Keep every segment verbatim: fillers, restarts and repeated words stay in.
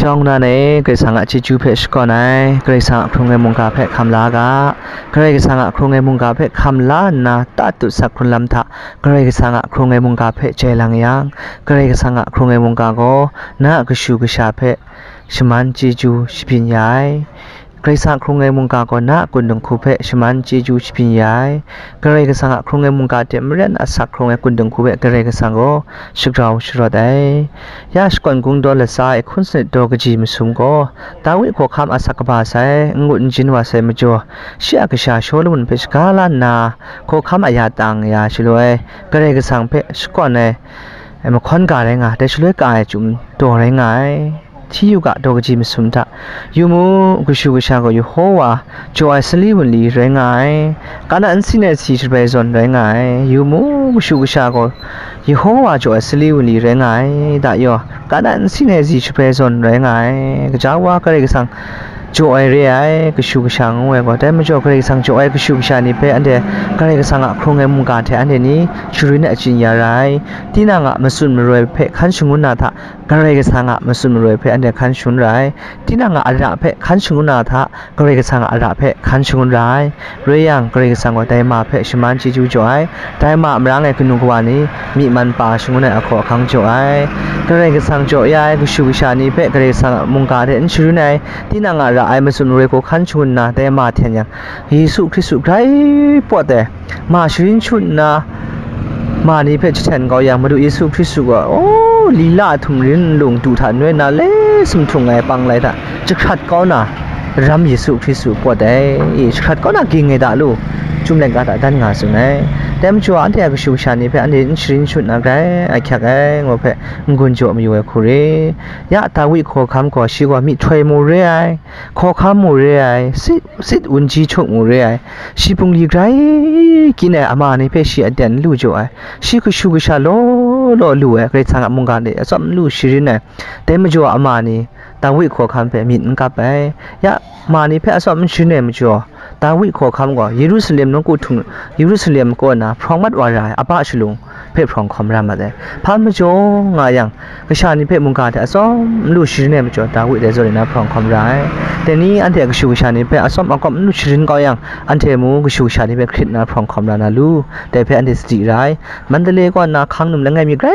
Tawng na e, Karai Kasang a chyeju hpe shakawn ai, Karai Kasang a hkrung ai mungga hpe hkam la ga, Karai Kasang a hkrung ai mungga hpe hkam la nna, tatut sak hkrun lam hta, Karai Kasang a hkrung ai mungga hpe jai lang yang, Karai Kasang a hkrung ai mungga gaw na a kashu kasha hpe shaman chyeju shabyin ya ai. Karai Kasang a hkrung ai mungga gaw na a kundung hku hpe shaman chyeju shabyin ya ai. Karai Kasang a hkrung ai mungga hte maren asak hkrung ai kundung hku hpe Karai Kasang gaw shagrau sharawt ai. Ya shakawn kungdaw latsa e hkun sanit daw kaji masum gaw, Dawi hkawhkam asak kaba sai, n-gun n-jin wa sai majaw, shi a kasha Shawlumon hpe shaga la nna, hkawhkam a ya tang ya shaloi, Karai Kasang hpe shakawn ai, ai mahkawn ga rai nga, dai shaloi ka ai chyum daw rai nga ai. Hti yu ga, daw kaji masum hta, yu mu, kashu kasha gaw Yehowa jaw ai sali wunli rai nga ai, kana nsin ai si shabai zawn rai nga ai. Yu mu, kashu kasha gaw Yehowa jaw ai sali wunli rai nga ai, da yaw, kana nsin ai si shabai zawn rai nga ai. Gaja wa Karai Kasang jaw ai re ai, kashu kasha ngu ai gaw, dai majaw Karai Kasang jaw ai kashu kasha ni hpe anhte Karai Kasang a hkrung ai mungga hte anhte ni sharin achyin ya ra ai. Tinang a matsun maroi hpe hkan shangun na hta, Karai Kasang a matsun maroi hpe anhte hkan shangun ra ai. Tinang a ara hpe hkan shangun na hta, Karai Kasang a ara hpe hkan shangun ra ai. Rai yang, Karai Kasang gaw dai ma hpe shaman chyeju jaw ai. Dai ma a marang e kanu kawa ni myi man pa shangun ai ahkaw ahkang jaw ai. Karai Kasang jaw ya ai kashu kasha ni hpe Karai Kasang a mungga hte n sharin ai. Tinang a ra ai matsun maroi hku hkan shangun nna, dai ma hten yang, Yesu Hkristu grai pawt ai. Ma sharin shut nna, ma ni hpe jahten kau yang, Madu Yesu Hkristu gaw, o, lila a htum rin nlung du hta noi na le sumhtung ai panglai hta jahkrat kau na, ram Yesu Hkristu pawt ai, e, jahkrat kau na ging ai da lu, chyum laika hta dan nga tsun ai. Dai majaw, anhte a kashu kasha ni hpe anhte n sharin shut na grai ahkyak ai, ngu hpe n-gun jaw mayu ai hku re. Ya Dawi hkawhkam gaw, shi gaw myihtoi mu re ai, hkawhkam mu re ai, sit, sit wunji htuk mu re ai, shi bungli grai kyin ai ama ni hpe shi aten n lu jaw ai, shi kashu kasha law law lu ai, Karai Kasang a mungga de atsawm n lu sharin ai. Dai majaw ama ni Dawi hkawhkam hpe myit n kap ai. Ya, ma ni hpe atsawm n sharin ai majaw, Dawi hkawhkam gaw Yerusalem nawku htung, Yerusalem kaw na hprawng mat wa ra ai, aba shalung hpe hprawng hkawm ra mat ai. Hpa majaw nga yang, kasha ni hpe mungga hte atsawm n lu sharin ai majaw, Dawi dai zawn rin na hprawng hkawm ra ai. Dai ni anhte a kashu kasha ni hpe atsawm akawm n lu sharin kau yang, anhte mu kashu kasha ni hpe hkrit na hprawng hkawm ra na lu, dai hpe anhte sadi ra ai. Mandalay kaw nna hkang num langai mi grai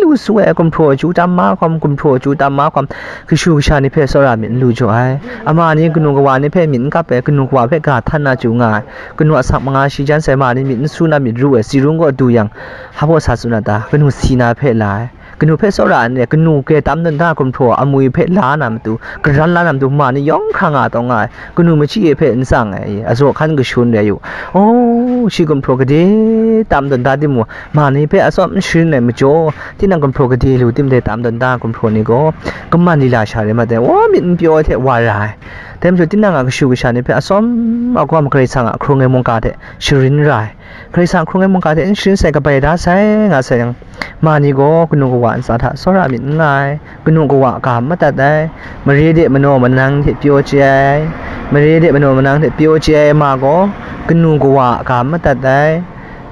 lu su ai, gumhpraw chyu tam mahkawm, gumhpraw chyu tam mahkawm, kashu kasha ni hpe tsawra myit n lu jaw ai. Ama ni kanu kawa ni hpe myit n kap ai, kanu kawa hpe ga htan na chyu nga ai. Kanu asak manga shi jan sai, ma ni myit n su na myit ru ai, tsi rung kaw du yang, hpa baw sa tsun na ta, kanu si na hpe la ai. Kanu hpe tsawra n re, kanu grai tam dan da gumhpraw amwi hpe la na matu, karan la na matu, ma ni yawng hkra nga taw nga ai, kanu machyi e hpe n tsang ai, azaw hkan kashun rai yu. O, shi gumhpraw gade tam dan da timung, ma ni hpe atsawm n sharin ai majaw, tinang gumhpraw gade lu tim de tam dan da gumhpraw ni gaw, kaman lila sha rai mat ai, wa myit n pyaw ai hte wa ra ai. Dai majaw, tinang a kashu kasha ni hpe atsawm akawm Karai Kasang a hkrung ai mungga hte sharin ra ai. Karai Kasang hkrung ai mungga hte n sharin sai, kabai da sai nga sai yang, ma ni gaw kanu kawa ntsa hta tsawra myit n nga ai, kanu kawa ga n madat ai, mare de manaw manang hte pyaw chye ai, mare de manaw manang hte pyaw chye ai ma gaw, kanu kawa ga n madat ai,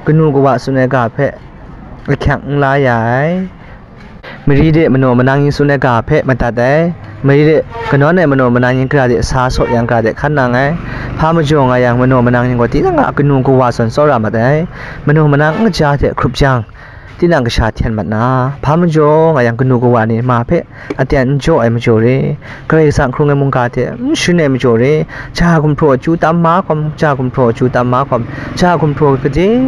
kanu kawa tsun ai ga hpe ahkyak n la ya ai. Mari de manaw manang yin tsun ai ga hpe madat ai. Mari de kanawn ai manaw manang yin gara de sa saw yang gara de hkan nang ai. Hpa majaw nga yang manaw manang yin gaw tinang a kanu kawa zawn tsawra mat ai. Manaw manang n kaja hte hkrup jang, tinang kasha hten mat na, hpa majaw nga yang kanu kawa ni ma hpe aten n jaw ai majaw re, Karai Kasang hkrung ai mungga hte n sharin ai majaw re, ja gumhpraw chyu tam mahkawm, ja gumhpraw chyu tam mahkawm, ja gumhpraw gade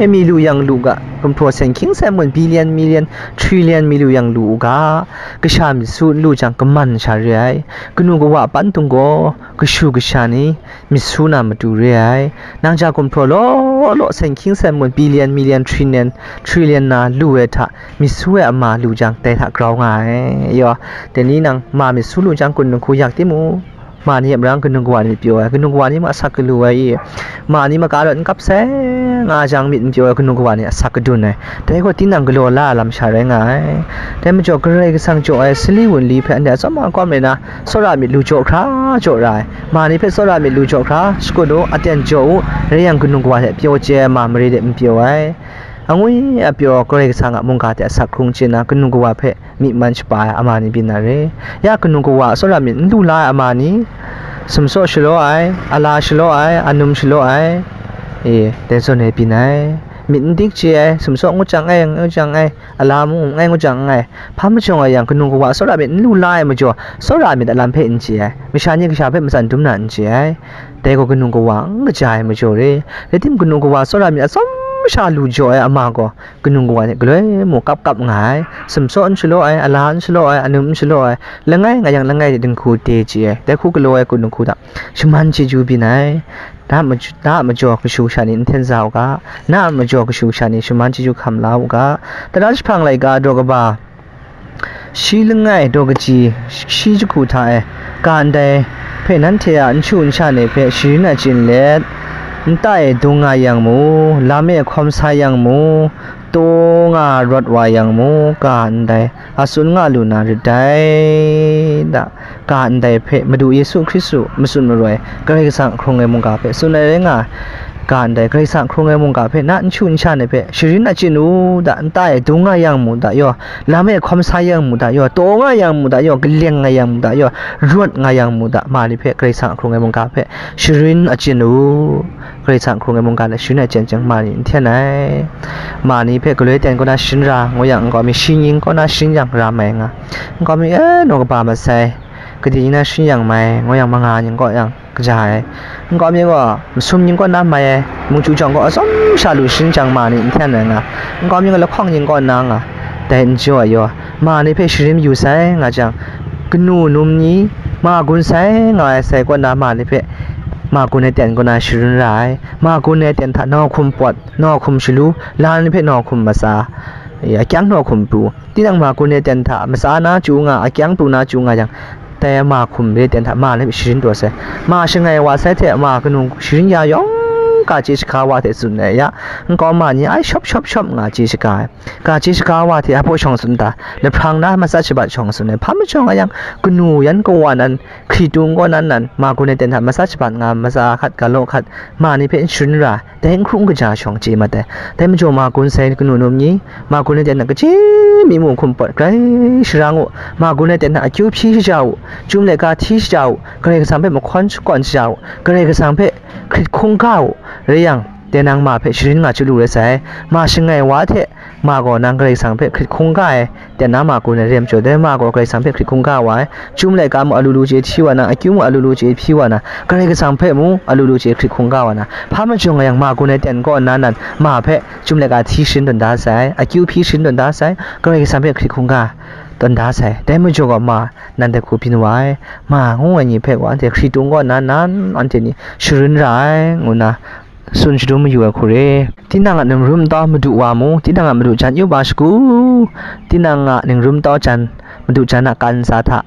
mi lu yang lu ga, gumhpraw sen hkying sen mun, billion, million, trillion mi lu yang lu u ga, kasha myit su n lu jang kaman sha re ai, kanu kawa pantung gaw kashu kasha ni myit su na matu re ai. Nang ja gumhpraw law law sen hkying sen mun, billion, million, trillion, trillion na lu ai hta, myit su ai ama lu jang, dai hta grau nga ai. Yaw, dai ni nang ma myit su lu jang, kun nhku yak timung, ma ni a marang kanu kawa ni myit pyaw ai, kanu kawa ni mung asak galu ai i, ma ni maka rawt n kap sai nga jang myit n pyaw ai, kanu kawa ni asak kadun ai. Dai gaw tinang galaw la ai lam sha rai nga ai. Dai majaw, Karai Kasang jaw ai sali wunli hpe anhte atsawm akawm rai na, tsawra myit lu jaw hkra jaw ra ai. Ma ni hpe tsawra myit lu jaw hkra shakut u, aten jaw u, rai yang kanu kawa hte pyaw chye ai ma mare de n pyaw ai. Angwi apyaw Karai Kasang a mungga hte asak hkrung chye na kanu kawa hpe myi man shapa ai ama ni byin na re. Ya kanu kawa a tsawra myit n lu la ai ama ni, sumsaw shalaw ai, ala shalaw ai, anum shalaw ai, e, dai zawn e byin ai. Myit n dik chye ai, sumsaw ngut jang ai, ngut jang ai, ala mung n ai, ngut jang n ai. Hpa majaw nga yang, kanu kawa a tsawra myit n lu la ai majaw, tsawra myit a lam hpe n chye ai, masha ni kasha hpe matsan dum na n chye ai. Dai gaw kanu kawa n kaja ai majaw re. Rai tim, kanu kawa tsawra myit atsawm sha lu jaw ai ama gaw, kanu kawa hte galoi mung kap kap nga ai, sumsaw n shalaw ai, ala n shalaw ai, anum n shalaw ai, langai nga yang langai dinghku de chye ai, dai hku galaw ai kanu hku hta shaman chyeju byin ai. Na a maju-, na a majaw kashu kasha ni n hten za u ga, na a majaw kashu kasha ni shaman chyeju hkam la u ga. Tara jahprang laika daw kaba shi langai daw kaji shi jahku hta e, ga ndai hpe nanhte a nchu nsha ni hpe sharin achyin let, nta e dung nga yang mu, lam e hkawm sa yang mu, taw nga rawt wa yang mu, ga ndai a tsun nga lu na rit dai, da, ga ndai hpe Madu Yesu Hkristu matsun maroi Karai Kasang hkrung ai mungga hpe tsun ai rai nga ai. Ga ndai Karai Kasang hkrung ai mungga hpe na nchu nsha ni hpe sharin achyin u, da, nta e dung nga yang mu, da, yaw, lam e hkawm sa yang mu, da, yaw, taw nga yang mu, da, yaw, kaleng nga yang mu, da, yaw, rawt nga yang mu, da, ma ni hpe Karai Kasang hkrung ai mungga hpe sharin achyin u. Karai Kasang hkrung ai mungga hte sharin achyin chyang ma ni n hten ai. Ma ni hpe galoi ten kaw na sharin ra, ngu yang, nkau mi shi ning kaw na sharin yang ra mai nga. Nkau mi, e, naw kaba masai, kadi ning na sharin yang mai, ngu yang, manga ning kaw yang kaja ai. Nkau mi gaw masum ning kaw na mai ai, mungchu jawng gaw atsawm sha lu sharin chyang ma ni n hten ai nga. Nkau mi gaw lahkawng ning kaw na nga, dai n jaw ai yaw, ma ni hpe sharin mayu sai nga jang, kanu num ni, ma gun sai nga ai sai kaw na ma ni hpe ma gun ai ten kaw na sharin ra ai. Ma gun ai ten hta nau hkum pawt, nau hkum shalu, la ni hpe nau hkum matsa, e, akyang nau hkum pru. Tinang ma gun ai ten hta matsa na chyu nga, akyang pru na chyu nga yang, dai ma hkum re ten hta ma ni hpe sharin taw sai. Ma shangai wa sai hte ma kanu sharin ya yawng ga chye shaga wa hte tsun ai ya, nkau ma ni ai shawp shawp shawp nga chye shaga ai. Ga chye shaga wa hte a hpaw shawng tsun ta, lahprang na matsat shabat shawng tsun ai. Hpa majaw nga yang, kanu yan kawa nan, hkritung kaw nan nan, ma gun ai ten hta matsat shabat nga, matsa hkat, galaw hkat, ma ni hpe n sharin ra, dai n hkru n kaja shawng chye mat ai. Dai majaw ma gun sai kanu num ni, ma gun ai ten hta kaji mi mung hkum pawt grai sharang u, ma gun ai ten hta akyu hpyi shaja u, chyum laika hti shaja u, Karai Kasang hpe mahkawn shakawn shaja u, Karai Kasang hpe hkrit hkungga u, rai yang, dai nang ma hpe sharin nga chyu lu rai sai. Ma shangai wa hte ma gaw nang Karai Kasang hpe hkrit hkungga ai, ten na ma gun ai re ai majaw, dai ma gaw Karai Kasang hpe hkrit hkungga wa ai. Chyum laika mu alu lu chye hti wa na, akyu mu alu lu chye hpyi wa na, Karai Kasang hpe mu alu lu chye hkrit hkungga wa na, hpa majaw nga yang ma gun ai ten kaw nna nan, ma hpe chyum laika hti sharin tawn da sai, akyu hpyi sharin tawn da sai, Karai Kasang hpe hkrit hkungga tawn da sai. Dai majaw gaw ma, nan dai hku byin wa ai, ma ngu ai ni hpe gaw anhte hkritung kaw nna nan, anhte ni sharin ra ai, ngu nna tsun shadum mayu ai hku re. Tinang a ningrum tau madu wa mu, tinang a madu jan yu ba shagu, tinang a ningrum tau jan, madu jan a kan ntsa hta,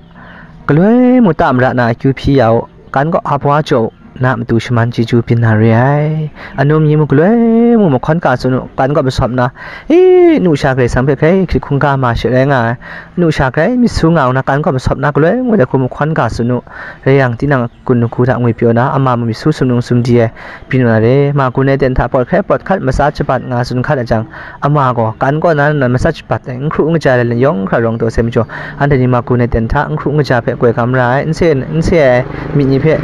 galoi mu ta mara na akyu hpyi ya u, kan kaw hpa jaw u, na a matu shaman chyeju byin na re ai. Anum ni mu galoi mu mahkawn ga tsun u, kan kaw masawp na, e, nu sha Karai Kasang hpe grai hkrit hkungga ma she rai nga ai, nu sha grai myit su nga u na, kan kaw masawp na, galoi mu dai hku mahkawn ga tsun u, rai yang, tinang kun hku hta ngwipyaw na, ama mu myit su sumnung sumdi ai byin wa na re. Ma gun ai ten hta pawt hkrai pawt hkat, matsat shabat nga tsun hkat ai jang, ama gaw kan kaw na nan matsat shabat ai, n hkru n kaja ai lam yawng hkra rawng taw sai majaw, anhte ni ma gun ai ten hta n hkru n kaja hpe koi gam ra ai, n se, n se ai myit ni hpe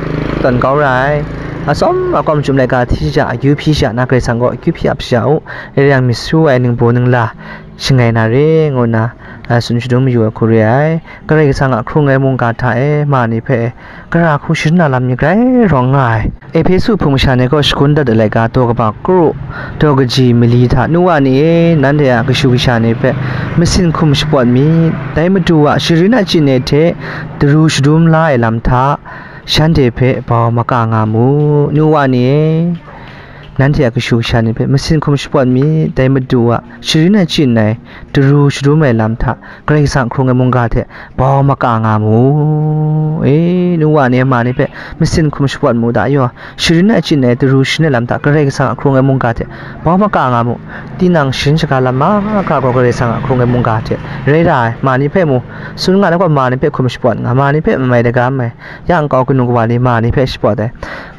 tawn kau ra ai. Atsawm akawm chyum laika hti shaja, akyu hpyi shaja, na Karai Kasang gaw akyu hpyi ap shaja u, rai yang myit su ai ningbaw ningla shangai na re, ngu nna, a, tsun shadum mayu ai hku re ai. Karai Kasang a hkrung ai mungga hta e ma ni hpe gara hku sharin na lam ni grai rawng nga ai. Ehpesu hpung masha ni kaw shagun dat ai laika daw kaba kru, daw kaji mali hta, nu wa ni e, nanhte a kashu kasha ni hpe masin hkum shapawt myit, dai Madu a sharin achyin ai hte daru shadum la ai lam hta, shanhte hpe bau maka nga mu, nu wa ni e. Nanhte a kashu kasha ni hpe masin hkum shapawt myit, dai Madu a sharin achyin ai, daru shadum ai lam hta, Karai Kasang hkrung ai mungga hte bau maka nga mu. E, nu wa ni, ma ni hpe masin hkum shapawt mu da yaw, sharin achyin ai, daru sharin ai lam hta, Karai Kasang a hkrung ai mungga hte bau maka nga mu. Tinang sharin shaga lam mahkra gaw Karai Kasang a hkrung ai mungga hte rai ra ai, ma ni hpe mu, tsun nga na gaw, ma ni hpe hkum shapawt nga, ma ni hpe mamai daga mai, ya nkau kanu kawa ni ma ni hpe shapawt ai.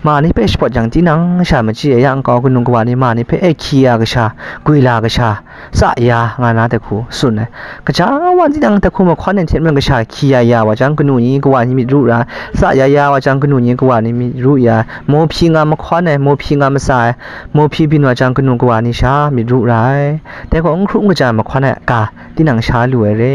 Ma ni hpe shapawt yang tinang sha machyi ai yang kau, kanu kawa ni ma ni hpe e hkyi ya kasha, gwi la kasha, tsa ya nga na dai hku tsun ai. Kaja wa tinang dai hku mahkawn ai hte maren kasha hkyi ya ya wa jang, kanu ni kawa ni myit ru ra ai. Tsa ya ya wa jang, kanu ni kawa ni myit ru ya ai. Mawhpyi nga mahkawn ai, mawhpyi nga matsa ai, mawhpyi byin wa jang, kanu kawa ni sha myit ru ra ai. Dai gaw n hkru n kaja ai mahkawn ai ga tinang sha lu ai re.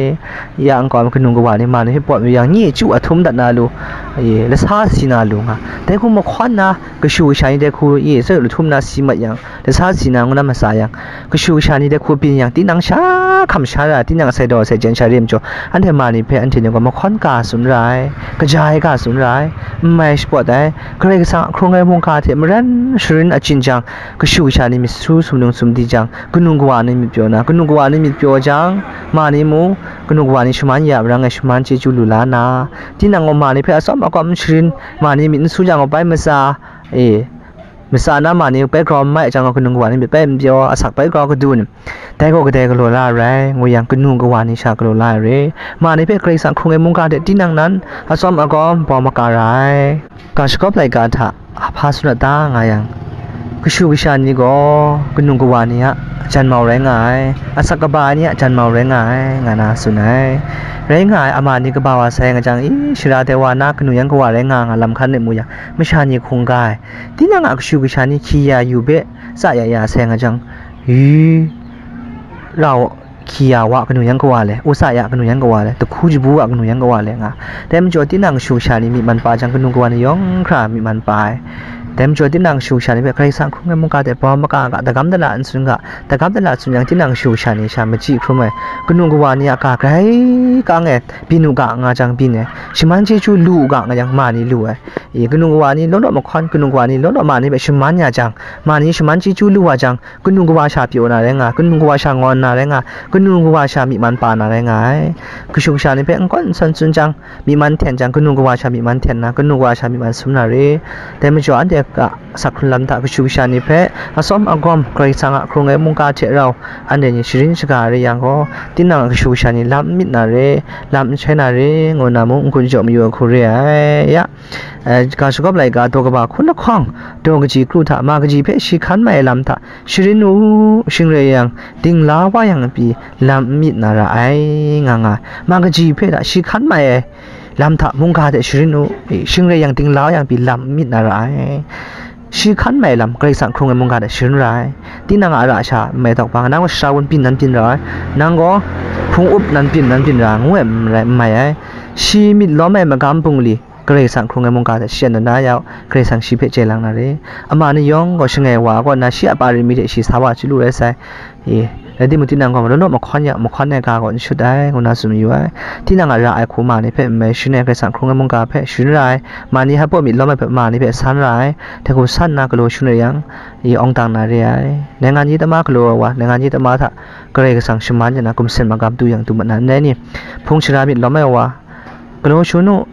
Ya n kau ai kanu kawa ni ma ni hpe pawt mayu yang, nye chyu a htum dat na lu, e, lasa si na lu nga. Dai hku mahkawn na, kashu kasha ni dai hku, e, tsawru htum na si mat yang, lasa si na ngu na matsa yang, kashu kasha ni dai hku byin yang, tinang sha hkam sha ra, tinang sai daw sai chyen sha re ai majaw, anhte ma ni hpe anhte ni gaw mahkawn ga tsun ra ai, kaja ai ga tsun ra ai, n mai shapawt ai, Karai Kasang a hkrung ai mungga hte maren sharin achyin jang, kashu kasha ni myit su sumnung sumdi jang, kanu kawa ni myit pyaw na, kanu kawa ni myit pyaw jang, ma ni mung, kanu kawa ni shaman ya marang e shaman chyeju lu la na, tinang gaw ma ni hpe atsawm agawm sharin, ma ni myit n su jang gaw bai matsa, e, matsa na ma ni bai grau n mai jang gaw, kanu kawa ni myit bai n pyaw, asak bai grau kadun, dai gaw kadai galaw la ai rai, ngu yang, kanu kawa ni sha galaw la ai re. Ma ni hpe Karai Kasang hkrung ai mungga hte tinang nan atsawm agawm bau maka ra ai. Ga shagawp laika hta hpa tsun dat da nga yang, kashu kasha ni gaw kanu kawa ni a janmau rai nga ai, asak kaba ai ni a janmau rai nga ai, nga na tsun ai. Rai nga ai, ama ni kaba wa sai nga jang, i, shara dai wa na kanu yan kawa rai nga nga lam hkan rai mu yang, masha ni hkungga ai. Tinang a kashu kasha ni hkyi ya yu hpe tsa ya ya sai nga jang, i, rau hkyi ya wa kanu yan kawa le, usa ya kanu yan kawa le, dahku jabu wa kanu yan kawa le nga. Dai majaw tinang kashu kasha ni myit man pa jang, kanu kawa ni yawng hkra myit man pa ai. Dai majaw tinang kashu kasha ni hpe Karai Kasang hkrung ai mungga hte bau maka ga, dagam dala n tsun ga, dagam dala tsun yang, tinang kashu kasha ni sha machyi hkrum ai. Kanu kawa ni a ga grai kang e byin u ga nga jang byin ai, shaman chyeju lu u ga nga yang ma ni lu ai. E, kanu kawa ni law law mahkawn, kanu kawa ni law law ma ni hpe shaman ya jang, ma ni shaman chyeju lu wa jang, kanu kawa sha pyaw na rai nga, kanu kawa sha ngawn na rai nga, kanu kawa sha myit man pa na rai nga ai. Kashu kasha ni hpe n kawn n san tsun jang, myit man hten jang, kanu kawa sha myit man hten na, kanu kawa sha myit man sum na re. Dai majaw anhte a asak hkrun lam hta kashu kasha ni hpe atsawm agawm Karai Kasang a hkrung ai mungga hte rau anhte ni sharin shaga re yang gaw, tinang a kashu kasha ni lam n myit na re, lam n shai na re, ngu na mung n gun jaw mayu ai hku re ai. Ya, eh, ga shagawp laika daw kaba hkun lahkawng, daw kaji kru hta, ma kaji hpe shi hkan mai ai lam hta, sharin u, shing rai yang, dingla wa yang pyi, lam n myit na ra ai, nga nga, ma kaji hpe hta shi hkan mai ai lam hta mungga hte sharin u, e, shing rai yang, dingla wa yang pyi, lam n myit na ra ai. Shi hkan mai lam, Karai Kasang hkrung ai mungga hte sharin ra ai. Tinang a ra sha n mai tawk pa, nang gaw shara wun byin nan byin ra ai, nang gaw hpung up nan byin nan byin ra, ngu ai n rai, n mai ai. Shi myit lawm ai magam bungli, Karai Kasang hkrung ai mungga hte shi a na na yau, Karai Kasang shi hpe chye lang na re. Ama ni yawng gaw shangai wa kaw nna shi a pa rimi hte shi sa wa chyalu rai sai. E, rai timung, tinang gaw law law mahkawn ya, mahkawn ai ga gaw n shut ai, ngu na tsun mayu ai. Tinang a ra ai hku ma ni hpe n mai, sharin ai Karai Kasang hkrung ai mungga hpe sharin ra ai, ma ni hpa myit lawm ai hpe ma ni hpe san ra ai, dai hku san nna galaw sharin rai yang, e, awng dang na re ai. Naingan yi tama galaw ai wa, naingan yi tama hta Karai Kasang shaman ya na, gumsen magam du yang du mat na n rai ni? Hpung shara myit lawm ai wa, galaw sharin u,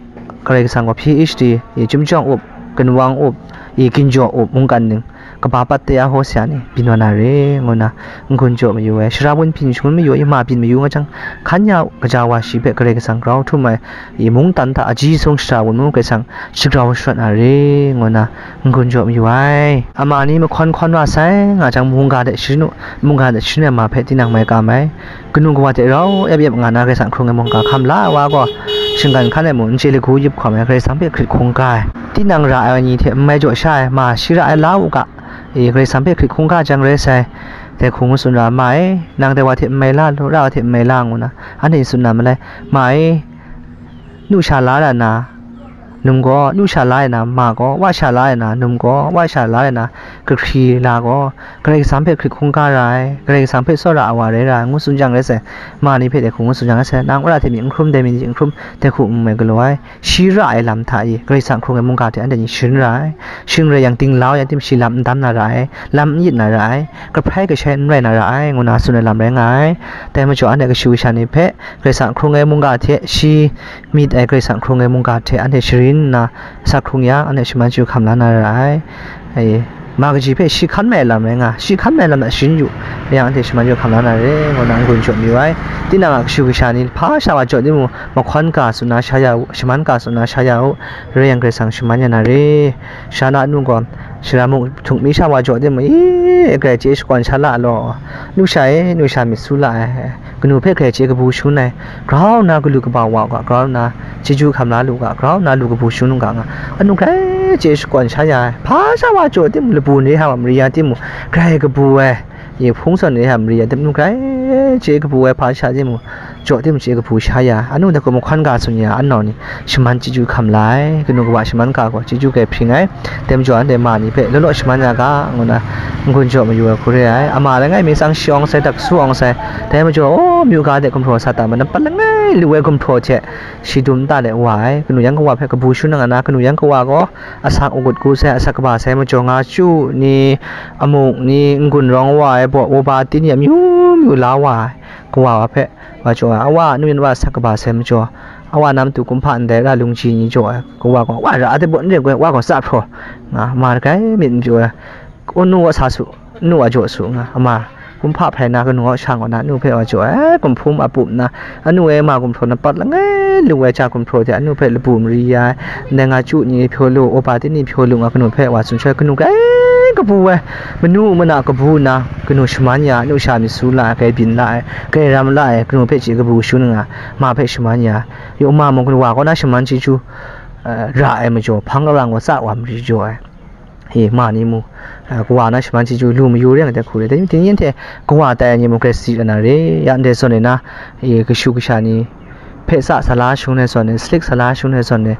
Karai Kasang gaw P H D, i, chyum jawng up, ginwang up, i, ginjaw up, mungkan ning, kaba pat de a hkaw sa ni byin wa na re, ngu na n gun jaw mayu ai. Shara wun byin shangun mayu ai, ma byin mayu nga jang, hkan ya u, kaja wa shi hpe Karai Kasang grau htum ai, i, mungdan hta aji sung shara wun mung Karai Kasang shagrau sharawt na re, ngu na n gun jaw mayu ai. Ama ni mahkawn hkawn wa sai nga jang, mungga hte sharin u, mungga hte sharin ai ma hpe tinang mai kam ai. Kanu kawa hte rau yap yap nga na Karai Kasang hkrung ai mungga hkam la ai wa gaw, shinggan hkan e mung n chye lagu yip hkawm ai, Karai Kasang hpe hkrit hkungga ai. Tinang ra ai ni hte n mai jaw sha ai, ma shi ra ai la u ga, e, Karai Kasang hpe hkrit hkungga jang rai sai. Dai hku ngu tsun ra, ma e, nang dai wa hte n mai la lu, ra wa hte n mai la, ngu na, anhte tsun na malai, ma e, nu sha la ra na, num gaw, nu sha la ai na, ma gaw, wa sha la ai na, num gaw, wa sha la ai na, kahkri la gaw, Karai Kasang hpe hkrit hkungga ra ai, Karai Kasang hpe tsawra ai wa rai ra ai, ngu tsun jang rai sai. Ma ni hpe dai hku ngu tsun jang rai sai, nang wora hte myit n hkrum, dai myit n hkrum, dai hku n mai galaw ai. Shi ra ai lam hta e, Karai Kasang hkrung ai mungga hte anhte ni sharin ra ai. Shing rai yang, dinglau yang tim shi lam n dam na ra ai, lam n yit na ra ai, kahprai kashai n rai na ra ai, ngu na tsun ai lam rai nga ai. Dai majaw, anhte kashu kasha ni hpe Karai Kasang hkrung ai mungga hte shi myit ai Karai Kasang hkrung ai mungga hte anhte sharin nna, asak hkrung yang, anhte shaman chyu hkam la na ra ai. E, Ma kaji hpe shi hkan mai lam rai nga, shi hkan mai lam hta sharin yu, rai yang anhte shaman jaw hkam la na re, ngu na n-gun jaw mayu ai. Tinang a kashu kasha ni hpa sha wa jaw timung, mahkawn ga tsun na sha ya u, shaman ga tsun na sha ya u, rai yang Karai Kasang shaman ya na re. Sha na nu gaw, shara mung htung mi sha wa jaw timung, i, grai chye shakawn sha la law, nu sha e, nu sha myit su la ai, kanu hpe grai chye kabu shangun ai, grau nna galu kaba wa u ga, grau nna chyeju hkam la lu ga, grau nna lu kabu shangun u ga nga, anu grai chye shakawn sha ya ai, hpa sha wa jaw timung, labu ni hta wa mari ya timung, grai kabu ai, i hpung zawn ni hta mari ya timung, grai chye kabu ai, hpa sha timung, jaw timung chye kabu sha ya, anu dai hku mahkawn ga tsun ya, anau ni shaman chyeju hkam la ai, kanu kawa shaman ga gaw chyeju grai hpring ai, dai majaw anhte ma ni hpe law law shaman ya ga, ngu na n-gun jaw mayu ai hku re ai. Ama langai mi tsang shi awng sai, dak su awng sai, dai majaw, o, myu ga de gumhpraw sa ta ma, nampat langai lu ai gumhpraw hte shi dum nta de wa ai, kanu yan kawa hpe kabu shangun nga na, kanu yan kawa gaw asak agut gu sai, asak kaba sai majaw, nga chyu ni, amuk ni, n-gun rawng wa ai baw, uba ti ni amyu myu la wa ai, kawa wa hpe wa jaw ai, a wa, anu yan wa asak kaba sai majaw, a wa na matu kumhpa ndai ra lungji ni jaw ai, kawa gaw, wa ra ai baw n ring gaw, wa gaw tsa hpraw nga, ma grai myit n pyaw ai, u nu wa sa su, nu wa jaw su nga, ama kumhpa hpai na kanu wa shang wa na, nu hpe wa jaw ai, gumhpum a pup nna, anu e ma gumhpraw nampat langai lu ai ja gumhpraw hte anu hpe labu mari ya ai, ndai nga chyu ni hpyaw lu, uba ti ni hpyaw lu nga, kanu hpe wa tsun sha ai, kanu grai kabu ai, manu mana kabu nna, kanu shaman ya, anu sha myit su la ai, grai byin la ai, grai ram la ai, kanu hpe chye kabu shangun nga, ma hpe shaman ya, yawma mung kanu wa kaw na shaman chyeju, eh, ra ai majaw, hpang karang wa tsa wa mari jaw ai. E, ma ni mu, eh, kawa na shaman chyeju lu mayu re ai dai hku re. Dai ni hte kawa tai ai ni mung grai si ra na re. Ya ndai zawn e na, e, kashu kasha ni hpe tsa sa la shangun ai zawn e, salik sa la shangun ai zawn e,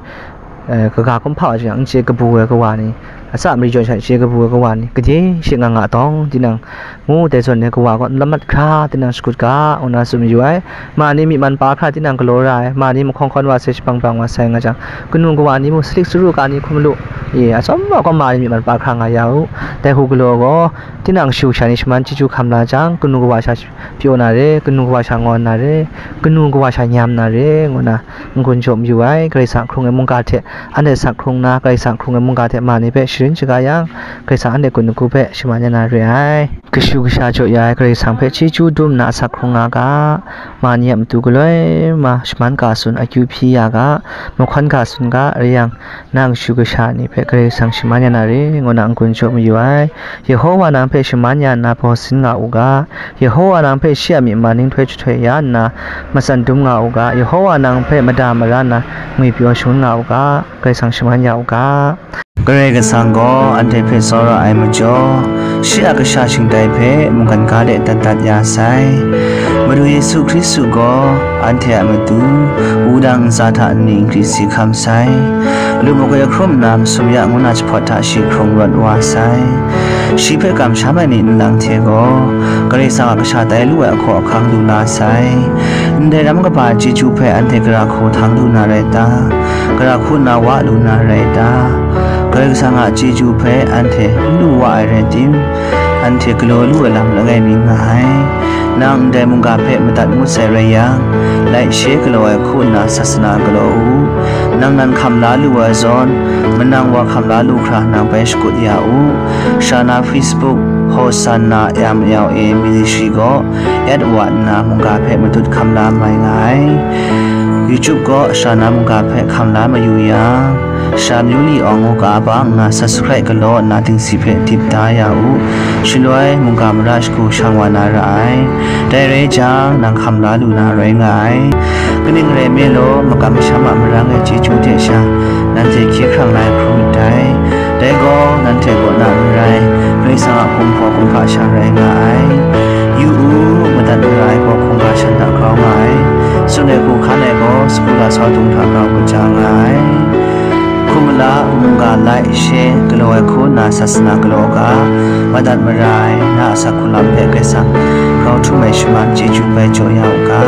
eh, kaga kumhpa wa jang n chye kabu ai kawa ni, a tsa mari jaw sha chye kabu ai kawa ni, gade she nga nga tawng, tinang ngu dai zawn e kawa gaw n lamat hkra, tinang shakut ga, ngu na tsun mayu ai. Ma ni myi man pa hkra tinang galaw ra ai, ma ni mahkawng hkawn wa sai, shapang brang wa sai nga jang, kanu kawa ni mung salik saru ka ni hkum lu, e, atsawm wa gaw ma ni myi man pa hkra nga ya u. Dai hku galaw gaw, tinang kashu kasha ni shaman chyeju hkam la jang, kanu kawa sha pyaw na re, kanu kawa sha ngawn na re, kanu kawa sha nyam na re, ngu na n-gun jaw mayu ai. Karai Kasang hkrung ai mungga hte anhte asak hkrung nna, Karai Kasang hkrung ai mungga hte ma ni hpe sharin shaga yang, Karai Kasang anhte gun lagu hpe shaman ya na re ai. Kashu kasha jaw ya ai Karai Kasang hpe chyeju dum nna asak hkrung nga ga, ma ni a matu galoi ma shaman ga tsun akyu hpyi ya ga, mahkawn ga tsun ga, rai yang, nang kashu kasha ni hpe Karai Kasang shaman ya na re, ngu na n-gun jaw mayu ai. Yehowa nang hpe shaman ya nna baw sin nga u ga, Yehowa nang hpe shi a myi man nhtoi jahtoi ya nna matsan dum nga u ga, Yehowa nang hpe mada mara nna ngwipyaw shangun nga u ga, Karai Kasang shaman ya u ga. Karai Kasang gaw anhte hpe tsawra ai majaw, shi a kasha shingtai hpe mungkan ga de dat dat ya sai. Madu Yesu Hkristu gaw anhte a matu wudang ntsa hta nni nkri si hkam sai. Lu makoi hkrum nna masum ya ngu na jahpawt hta shi hkrung rawt wa sai. Shi hpe kamsham ai ni nlang hte gaw, Karai Kasang a kasha tai lu ai ahkaw ahkang lu la sai. Ndai ram kaba chyeju hpe anhte gara hku htang lu na rai ta? Gara hku nna wa lu na rai ta? Karai Kasang a chyeju hpe anhte n lu wa ai rai tim, anhte galaw lu ai lam langai mi nga ai. Nang ndai mungga hpe madat ngut sai rai yang, laishe galaw ai hku nna sasana galaw u. Nang nan hkam la lu ai zawn, manang wa hkam la lu hkra nang bai shakut ya u. Sha na Facebook, Hosanna M L A Ministry gaw at wa nna mungga hpe matut hkam la mai nga ai. YouTube gaw sha na mungga hpe hkam la mayu yang, Sha Myu Li Awng ngu ga ba nna subscribe galaw nna dingsi hpe dip da ya u. Shaloi mungga mara shagu shang wa na ra ai. Dai rai jang, nang hkam la lu na rai nga ai. Kaning rai nme law, makam masham a marang e chyeju hte sha, nanhte hkye hkrang la ai hkrum myit dai. Dai gaw, nanhte kaw na n rai, Karai Kasang a kumhpaw kumhpa sha rai nga ai. Yu u, madat mara ai gaw hkungga shan hta grau nga ai. Tsun ai hku hkan ai gaw, sagu lasau dung hta grau kaja nga ai. Hkum mala, mungga lai, she, galaw ai hku nna sasana galaw ga, madat mara ai, na a asak hku lam hpe Karai Kasang grau htum ai shaman chyeju bai jaw ya u ga.